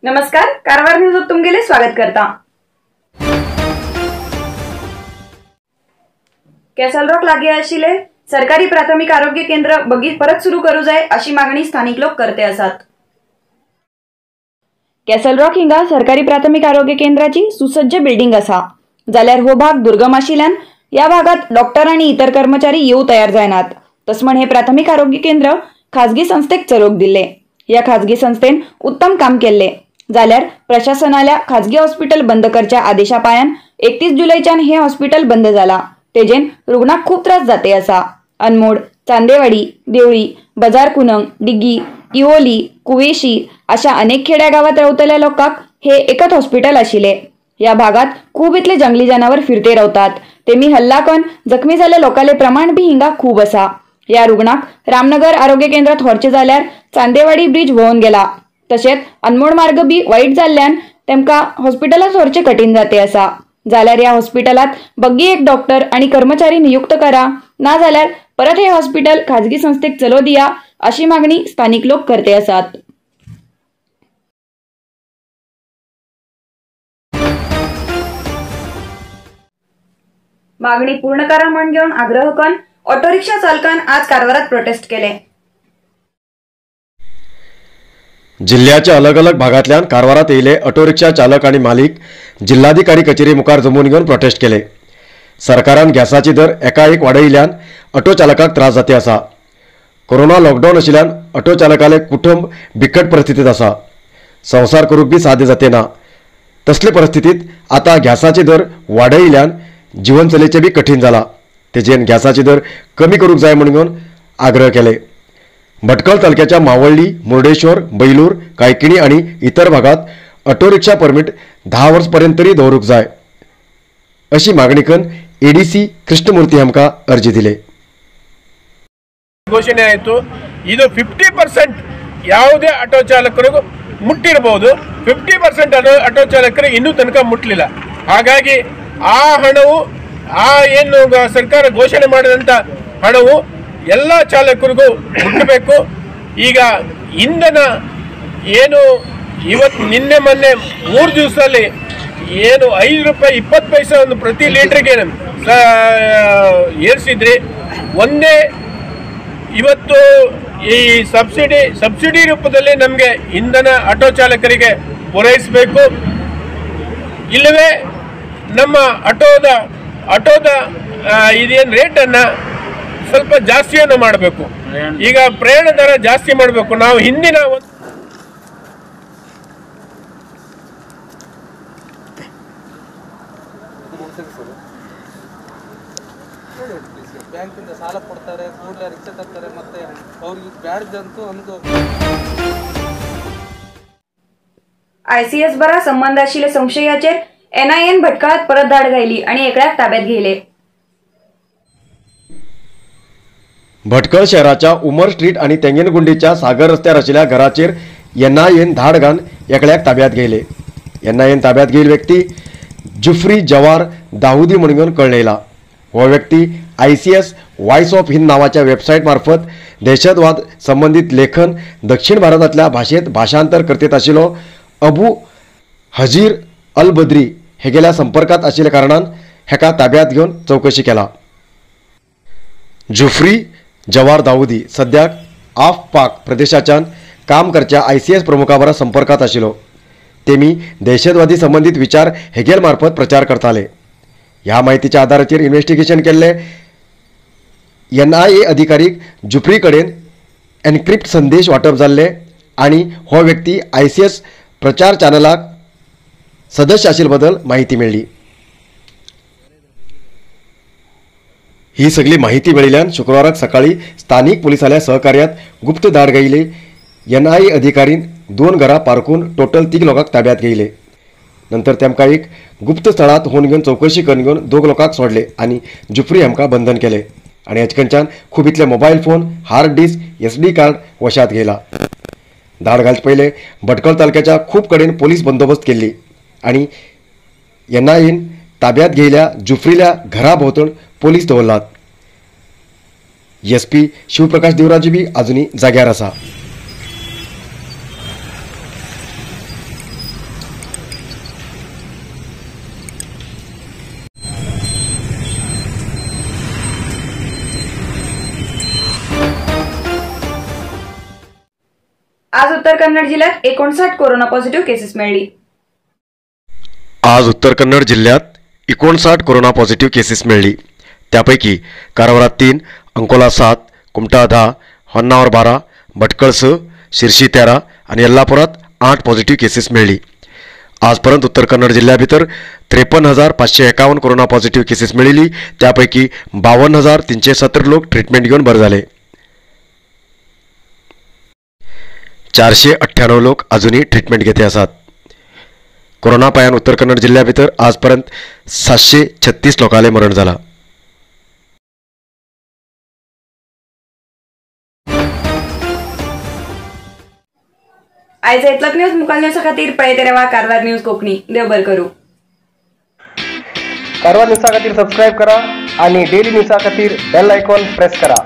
नमस्कार, कारवार न्यूज तुमगेले स्वागत करता। कॅसलरॉक लागी आशिल्ले सरकारी प्राथमिक आरोग्य केंद्र बगी परत सुरू करू जाय अशी मागणी स्थानिक लोक करते आसात। कॅसलरॉक हिंगा सरकारी प्राथमिक आरोग्य केंद्राची सुसज्ज बिल्डिंग आसा, जाल्यार हो भाग दुर्गम आशिल्ल्यान या भागात डॉक्टर आणि इतर कर्मचारी येऊ तयार जायनात। तसमण हे प्राथमिक आरोग्य केंद्र खाजगी संस्थेक चलोवंक दिल्ले। या खाजगी संस्थेन उत्तम काम केल्ले, जाल्यार प्रशासनाल्या खाजगी हॉस्पिटल बंद करच्या आदेशा पायान 31 जुलैच्यान हे हॉस्पिटल बंद जाला। तेजेन रुग्णाक खूब त्रास जाते आसा। अनमोड, चांदेवाडी, देवळी, बाजार कुनंग, डिग्गी, इओली, कुवेशी अशा अनेक खेड्या गावात रावतल्या लोकांक हे एकच हॉस्पिटल आशिल्ले। या भागात खूब इतले जंगली जनावर फिरते रावतात, तेमी हल्ला करून जखमी झाले लोकाले प्रमाण बी हिंगा खूब आसा। या रुग्णाक रामनगर आरोग्य केंद्रात व्हरचे जाल्यार चांदेवाडी ब्रिज व्हांवन गेला, तशेंच अनमोड मार्ग बी वाईट जाल्ल्यान तेमकां हॉस्पिटलात व्हरचे कठीण जाते आसा। जाल्यार या हॉस्पिटलात बग्गी एक डॉक्टर आणि कर्मचारी नियुक्त करा, ना जाल्यार परत हे हॉस्पिटल खाजगी संस्थेक चलो दिया अशी मागणी स्थानिक लोक करते आसात। मागणी पूर्ण करा म्हण घेवन आग्रह करून ऑटो रिक्षा चालकान आज कारवारात प्रोटेस्ट केले। जिल्ह्याच्या अलग अलग भागांतल्यान कारवारात येयले ऑटो रिक्षा चालक आणि मालिक जिल्हाधिकारी कचेरी मुखार जमून घेवन प्रोटेस्ट केले। सरकारान गॅसाची दर एकाएक वाडयिल्ल्यान ऑटो चालकाक त्रास जाते आसा। कोरोना लॉकडावन आशिल्ल्यान ऑटो चालकाले कुटुंब बिकट परिस्थितीत आसा। संवसार करूंक बी साध्य जाते ना। तसले परिस्थितीत आतां गॅसाचे दर वाडयिल्ल्यान जीवन चलेचें बी कठीण जाला। तेजेन गॅसाचे दर कमी करूंक जाय म्हणून आग्रह केले। भटकळ तालुक्याच्या मावळ्ळी, मुर्डेश्वर, बैलूर, कायकिणी आणि इतर भागात ऑटो रिक्षा परमिट 10 वर्स पर्यंत तरी दवरूंक जाय अशी मागणी करून एडीसी कृष्णमूर्ती हांकां अर्जी दिले। ಘೋಷಣೆ ಆಯಿತು, ಇದು 50% ಯಾವುದೇ ಆಟೋ ಚಾಲಕರಿಗೂ ಮುಟ್ಟಿರಬಹುದು, 50% ಆಟೋ ಚಾಲಕರಿಗೆ ಇನ್ನೂ ತನಕ ಮುಟ್ಟಲಿಲ್ಲ. ಹಾಗಾಗಿ ಆ ಹಣವು, ಆ ಏನು ಸರ್ಕಾರ ಘೋಷಣೆ ಮಾಡಿದಂಥ ಹಣವು ಎಲ್ಲ ಚಾಲಕರಿಗೂ ಮುಟ್ಟಬೇಕು. ಈಗ ಇಂಧನ ಏನು ಇವತ್ತು ನಿನ್ನೆ ಮೊನ್ನೆ 3 ದಿವಸದಲ್ಲಿ ಏನು ₹5.20 ಒಂದು ಪ್ರತಿ ಲೀಟ್ರಿಗೆ ಏರಿಸಿದ್ರಿ. ಒಂದೇ ಇವತ್ತು ಈ ಸಬ್ಸಿಡಿ ರೂಪದಲ್ಲಿ ನಮಗೆ ಇಂಧನ ಆಟೋ ಚಾಲಕರಿಗೆ ಪೂರೈಸಬೇಕು. ಇಲ್ಲವೇ ನಮ್ಮ ಆಟೋದ ಇದೇನು ರೇಟನ್ನು ಸ್ವಲ್ಪ ಜಾಸ್ತಿಯನ್ನು ಮಾಡಬೇಕು. ಈಗ ಪ್ರಯಾಣ ದರ ಜಾಸ್ತಿ ಮಾಡಬೇಕು. ನಾವು ಹಿಂದಿನ ಬ್ಯಾಂಕಿಂದ ಸಾಲ ಕೊಡ್ತಾರೆ, ಕೂಡಲೇ ರಿಕ್ಷಾ ತರ್ತಾರೆ, ಮತ್ತೆ ಅವ್ರಿಗೆ ಬ್ಯಾಡ್ದಂತೂ ಒಂದು आयसीएस बरा संबंध आशिल्ले संशयाचेर एनआयएन भटकळात परत धाड घायली आणि एकळ्याक ताब्यात घेतले. भटकळ शहराच्या उमर स्ट्रीट आणि तेंगेनगुंडीच्या सागर रस्त्यार आशिल्ल्या घराचेर एनआयएन धाड घालून एकळ्याक ताब्यात घेतले. एनआयएन ताब्यात घेयिल्ली व्यक्ती जुफ्री जवार दाहुदी म्हणून कळ्ळेला. हो व्यक्ती आयसीएस वॉयस ऑफ हिंद नावाच्या वेबसाईट मार्फत दहशतवाद संबंधित लेखन दक्षिण भारतातल्या भाषेत भाषांतर करतेत आशिल्लो अबू हजीर अल बद्री हेगेल्या संपर्कात आशिल्ल्या कारणान हेका ताब्यात घेवन चवकशी केला. जुफ्री जवार दाऊदी सद्याक आफ पाक प्रदेशाच्यान काम करच्या आयसीएस प्रमुखा बरोबर संपर्कात आशिल्लो. तेमी दहशतवादी संबंधित विचार हेगेल मार्फत प्रचार करताले. ह्या माहितीच्या आधाराचेर इन्व्हेस्टिगेशन केल्ले एनआयए अधिकारी जुफ्री कडेन एनक्रिप्ट संदेश वांटप जाल्ले आनी हो व्यक्ती आयसीएस प्रचार चॅनलाक सदस्य आशिल्ले बद्दल माहिती मेळ्ळी. ही सगळी माहिती मेळिल्ल्यान शुक्राराक सकाळी स्थानिक पुलिसांल्या सहकार्यात गुप्त धाड घायिल्ली. एनआयए अधिकारीन 2 घरां पारखून टोटल 3 लोकांक ताब्यात घेयले. नंतर तेमकां एक गुप्त स्थळांत होवन घेवन चवकशी करून घेवन 2 लोकांक सोडले आनी जुफ्री हांकां बंधन केले आनी हेचे कडच्यान खूब इतले mobile phone, hard disk, SD card वशात घेयला. धाड घालचे पयले भटकळ तालुक्याच्या खूब कडेन पोलीस बंदोबस्त केल्ली आनी एनआयएन ताब्यात घेयल्या जुफ्रील्या घरा भोंवतण पोलीस दवरलात. एसपी शिवप्रकाश देवराजू बी अजुनूय जाग्यार आसा. आज उत्तर कन्नड जिल्ह्यात 59 कोरोना पॉझिटिव्ह केसेस मेळ्ळी. आज उत्तर कन्नड जिल्ह्यात 59 कोरोना पॉझिटिव्ह केसेस मेळ्ळी. त्यापैकी कारवारात 3, अंकोला 7, कुमठा 10, होन्नावर 12, भटकळ 6, शिर्शी 13 आणि यल्लापुरात 8 पॉझिटिव्ह केसेस मेळ्ळी. आजपर्यंत उत्तर कन्नड जिल्ह्याभितर 53,551 कोरोना पॉझिटिव्ह केसेस मिळाली. त्यापैकी 52,370 लोक ट्रीटमेंट घेऊन बरे झाले. 498 लोक अजूनही ट्रीटमेंट घेते आसात. कोरोना पायान उत्तर कन्नड जिल्ह्याभितर आजपर्यंत 736 लोकांले मरण झाला. आयज इतलोच न्यूज मुखाल न्यूजा खातीर पळयत रावा कारवार न्यूज कोंकणी. देव बरें करूं. कारवार न्यूजा खातीर सबस्क्रायब करा आणि डेली न्यूजा खातीर बेल आयकॉन प्रेस करा.